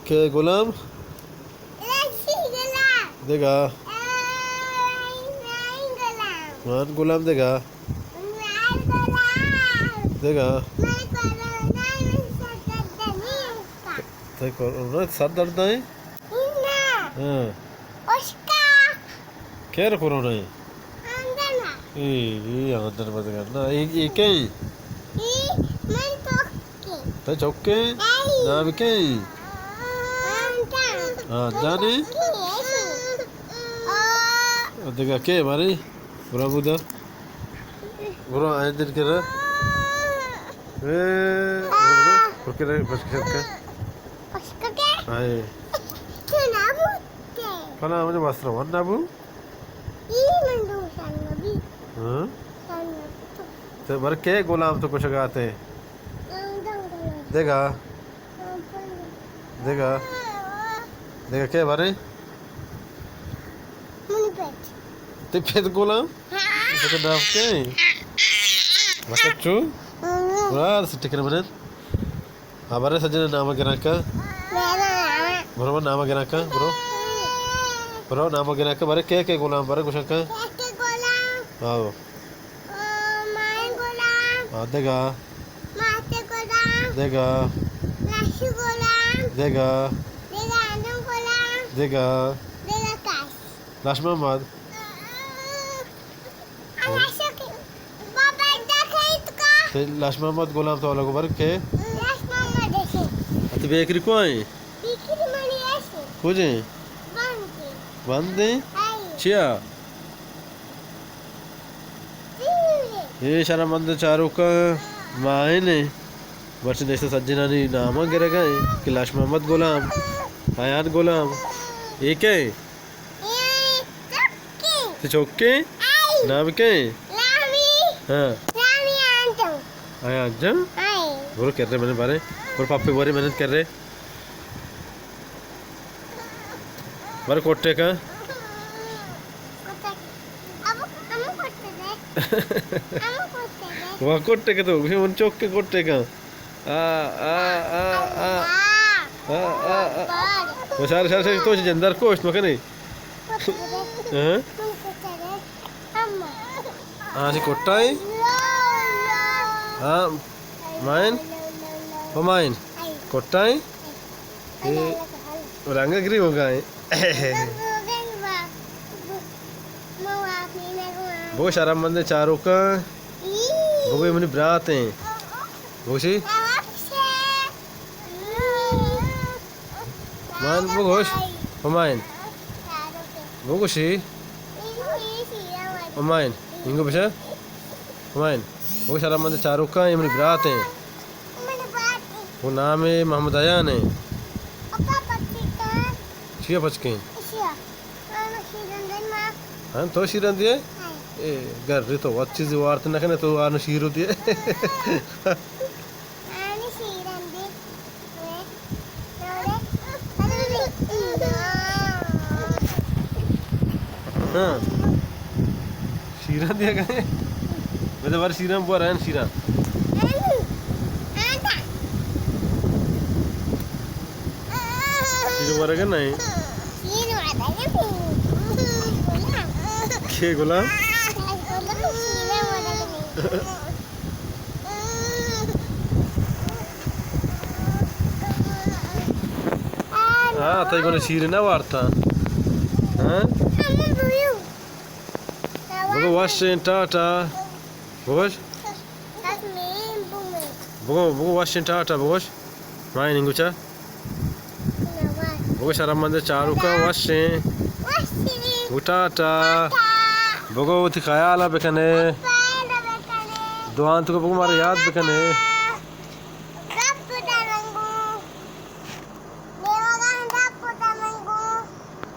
کہ غلام؟ لسی غلام۔ دگہ؟ اے، نائن غلام۔ مان غلام دگہ؟ نائن غلام۔ دگہ؟ من کرونا، من سر درد نیست۔ تئی کرونا سر درد ایں؟ نہ۔ ہاں۔ اشکا۔ کئے کرونا ایں؟ آندنا۔ اے، اے آندن بزگر۔ نا، اے، اے کئے ایں؟ اے من چکے۔ تئی چکے ایں؟ اے۔ نام کئے ایں؟ آندن۔ آندن ایں؟ چکے ایں۔ آ۔ دگہ کئے بارے؟ برو بودا۔ برو آئیں دن کرا۔ اے، برو، برو۔ پکڑے، پکڑے، پکڑے۔ پکڑے؟ آئے۔ تو نہ بوتے۔ پنا مجھے واسطہ ون نہ بو۔ ای من دو سال نبی۔ ہاں؟ سال نبی تو۔ تو بر کے غلام تو کچھ گاتے؟ آندن غلام۔ دگہ؟ دگہ؟ دگہ کئے بارے؟ منی پت۔ تئی پت غلام؟ ہاں۔ تو نام کئے ایں؟ مطلب چو؟ ہاں۔ برار سے ٹکر منن۔ ہاں، بارے سجن نام گراں کا۔ میرا نام۔ برو نام گراں کا، برو۔ برو نام گراں کا، بارے کئے کئے غلام، بارے گوشاں کا۔ کئے کئے غلام؟ آؤ۔ او، مائیں غلام۔ ہاں، دگہ۔ ماتے غلام۔ دگہ۔ لاشو غلام۔ دگہ۔ دگہ آندن غلام۔ دگہ۔ دگہ کس؟ لاش محمد۔ آ، لاشو کہ، بابا دکھائیت کا؟ تئی لاش محمد غلام تو لگو بر کے؟ لاش محمد ایسے۔ اتو بیکری کو ایں؟ بیکری منی ایسے۔ کجیں؟ بند ایں۔ بند ایں؟ آئی۔ چیا؟ اے شرمند چاروکاں ماہین ایں، مرچی نشتہ سجنانی ناماں گرگ ءَ ایں کہ لاش محمد غلام، ایان غلام، اے کئے ایں؟ اے چکے۔ تئی چکے؟ آئی۔ نام کئے ایں؟ لامی۔ ہاں۔ لامی آنٹو۔ ایان جان؟ آئی۔ برو کرے منے بارے۔ برو پاپے بارے محنت کرے۔ بارے کوٹے کا۔ ابو، ہمو کوٹے دے۔ ہمو کوٹے دے۔ وہ کوٹے کے تو، من چوک کے کوٹے کا۔ آ، آ، آ، آ۔ آ، آ، آ۔ وہ شار، شار، شار، تو جندر کوشت مکنے۔ ہاں؟ ہاں، سی کوٹا ہے۔ ہاں، مائن۔ وہ مائن۔ کوٹا ہے۔ اے رنگ گری ہوگا ایں۔ بگو شرم مندیں چاروکاں۔ بگو اے منی برات ایں۔ بگو شی؟ مان بگوش۔ ہمائن۔ بگو شی؟ ہمائن۔ انگو بشا۔ ہمائن۔ بگو شرم مندیں چاروکاں، اے منی برات ایں۔ منی برات ایں۔ وہ نام ایں محمد ایان ایں۔ اپا پچکیں۔ چیا پچکیں؟ اشیا۔ آنا شیرن دے ما۔ ہاں، تو شیرن دیے؟ ہاں۔ اے، گھر ری تو وت چیزی وارت نہ کنے، تو آنا شیرو دیے۔ آنا شیرن دے۔ ہاں۔ شیراں دیا گئے۔ بلے بار شیراں بور ہیں شیراں۔ شیر ورگا نہیں۔ کے غلام؟ ہاں، تئی گونے شیر نہ وارتا۔ ہاں؟ بگو وشیں ٹاٹا۔ بگوش۔ بگو، بگو وشیں ٹاٹا بگوش۔ مائن انگو چا۔ بگو شرم مندیں چاروکاں وشیں۔ بگو ٹاٹا۔ بگو وتی خیال ءَ بکنے۔ دعان تو بگو مارا یاد بکنے۔